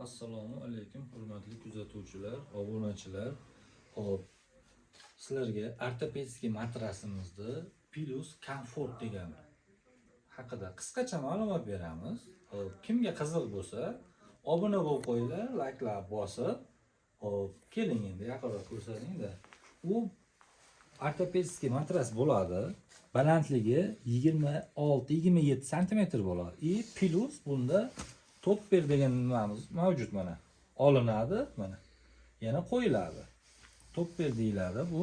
Assalomu alaykum, hurmatli kuzatuvchilar, obunachilar. Xo'p, sizlarga ортопедический matrasimizni Plus Comfort degan haqida qisqacha ma'lumot beramiz. Xo'p, kimga qiziq bo'lsa, obuna bo'lib qo'yinglar, layklar bosib. Xo'p, keling, endi yaqinroq ko'rsatingda. U ортопедический matras bo'ladi. Balandligi 26-27 santimetr bo'ladi. И плюс bunda topper degan nimamiz mavjud mana. Olinadi mana. Yana qo'yiladi. Topper deyiladi bu.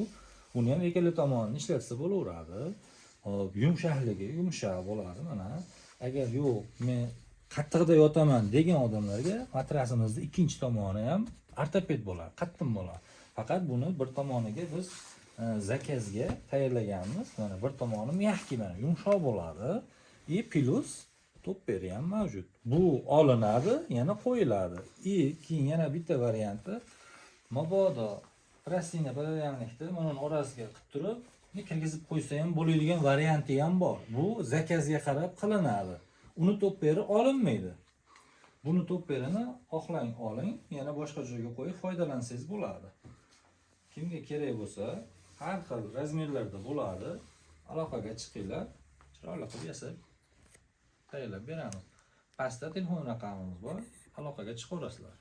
Buni ham ikkala tomonini ishlatsa bo'laveradi. Xo'p, yumshoqligi yumshoq bo'ladi mana. Agar yo'q, men qattiqda yotaman degan odamlarga matrasimizni ikkinchi tomoni ham ortoped bo'ladi, qattiq bo'ladi. Faqat buni bir tomoniga biz заказ ga tayyorlaganmiz. Mana bir tomoni мягкий, mana yumshoq bo'ladi. И плюс topperi ham mavjud. Bu olinadi, yana qo'yiladi. И keyin yana bitta varianti, mabodo простыня пододеяльник ni mana uni orasiga qilib turib, kirgizib qo'ysa ham bo'ladigan varianti ham bor. Bu заказ ga qarab qilinadi. Uni topperi olinmaydi. Buni topperini xohlang oling, yana boshqa joyga qo'yib foydalansangiz bo'ladi. Kimga kerak bo'lsa, har xil размер larda bo'ladi. Aloqaga chiqinglar, chiroyli qilib yasab tayyorlab beramiz. Pastda telefon raqamimiz bor, aloqaga chiqaverasizlar.